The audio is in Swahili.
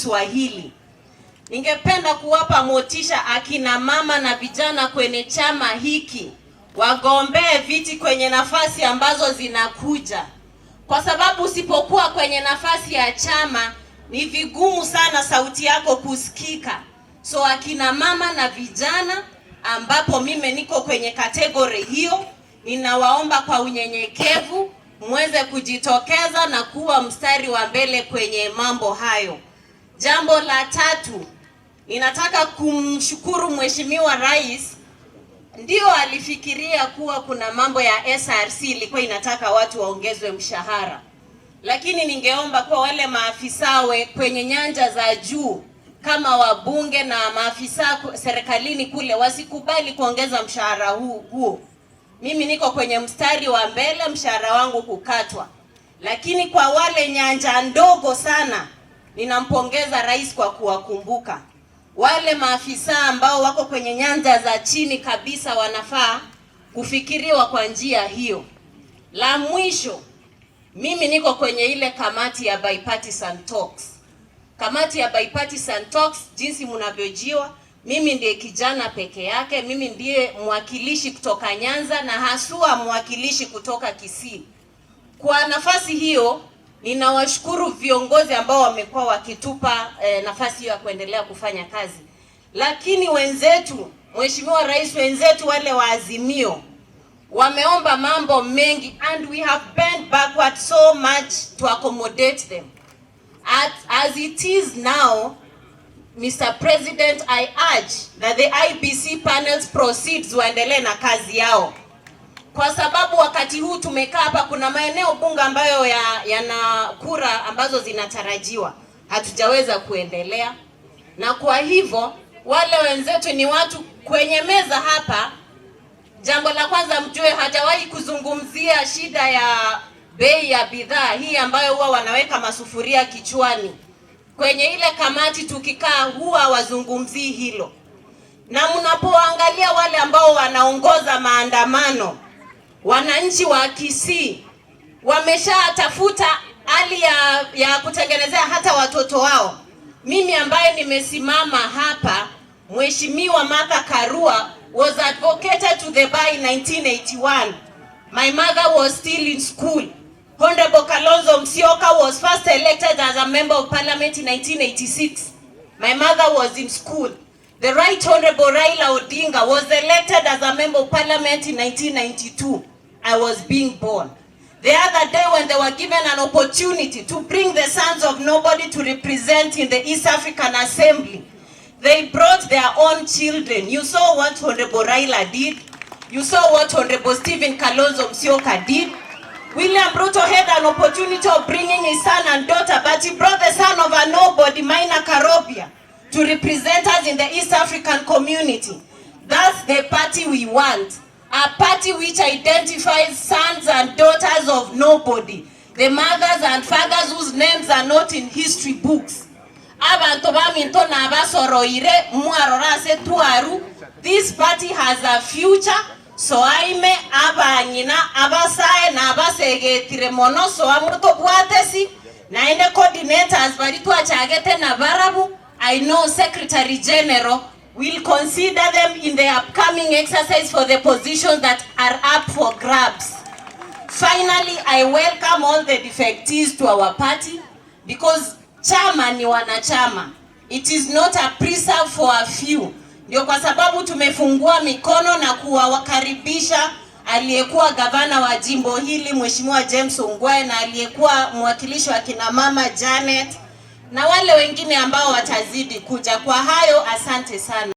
Kiswahili. Ningependa kuwapa motisha akina mama na vijana kwenye chama hiki wagombee viti kwenye nafasi ambazo zinakuja, kwa sababu usipokuwa kwenye nafasi ya chama ni vigumu sana sauti yako kusikika. So akina mama na vijana, ambapo mimi niko kwenye category hiyo, ninawaomba kwa unyenyekevu muweze kujitokeza na kuwa mstari wa mbele kwenye mambo hayo. Jambo la tatu, ninataka kumshukuru Mheshimiwa Rais, ndio alifikiria kuwa kuna mambo ya SRC ilikuwa inataka watu waongezwe mshahara, lakini ningeomba kuwa wale maafisa kwenye nyanja za juu kama wabunge na maafisa serikalini kule wasikubali kuongeza mshahara huo. Mimi niko kwenye mstari wa mbele, mshahara wangu kukatwa, lakini kwa wale nyanja ndogo sana, ninampongeza rais kwa kuwakumbuka wale maafisa ambao wako kwenye nyanja za chini kabisa, wanafaa kufikiriwa kwa njia hiyo. La mwisho, mimi niko kwenye ile kamati ya bipartisan talks. Kamati ya bipartisan talks, jinsi mnavyojua, mimi ndiye kijana peke yake, mimi ndiye mwakilishi kutoka Nyanza na haswa mwakilishi kutoka Kisii. Kwa nafasi hiyo ninawashukuru viongozi ambao wamekuwa wakitupa nafasi hiyo ya kuendelea kufanya kazi, lakini wenzetu, Mheshimiwa Rais, wenzetu wale wa Azimio wameomba mambo mengi and we have bent backward so much to accommodate them. As it is now, Mr. President, I urge that the IEBC panels proceeds waendelee na kazi yao, kwa sababu wakati huu tumekaa hapa, kuna maeneo bunge ambayo yana kura ambazo zinatarajiwa, hatujaweza kuendelea, na kwa hivyo wale wenzetu ni watu kwenye meza hapa. Jambo la kwanza mjue, hajawahi kuzungumzia shida ya bei ya bidhaa hii ambayo huwa wanaweka masufuria kichwani. Kwenye ile kamati tukikaa, huwa wazungumzii hilo, na mnapoangalia wale ambao wanaongoza maandamano, wananchi wa Kisii wameshatafuta hali ya kutengenezea hata watoto wao. Mimi ambaye nimesimama hapa, Mheshimiwa Martha Karua was advocated to the bar in 1981. My mother was still in school. Honorable Kalonzo Musyoka was first elected as a member of parliament in 1986. My mother was in school. The Right Honorable Raila Odinga was elected as a member of parliament in 1992. I was being born. The other day when they were given an opportunity to bring the sons of nobody to represent in the East African Assembly, they brought their own children. You saw what Honorable Raila did. You saw what Honorable Stephen Kalonzo Musyoka did. William Ruto had an opportunity of bringing his son and daughter, but he brought the son of a nobody, Maina Karobia, to represent us in the East African community. That's the party we want. A party which identifies sons and daughters of nobody. The mothers and fathers whose names are not in history books. Abantu baminto nabasoroire mwarora ase twaru. This party has a future. So aime abanyina abasae na abasegetire mono so amutobwatesi naende coordinators bari twachagete na barabu. I know Secretary General will consider them in the upcoming exercise for the positions that are up for grabs. Finally, I welcome all the defectees to our party because chama ni wanachama. It is not a preserve for a few. Ndio kwa sababu tumefungua mikono na kuwakaribisha aliyekuwa gavana wa jimbo hili Mheshimiwa James Ongwae na aliyekuwa mwakilishi wa kina mama Janet na wale wengine ambao watazidi kuja. Kwa hayo, asante sana.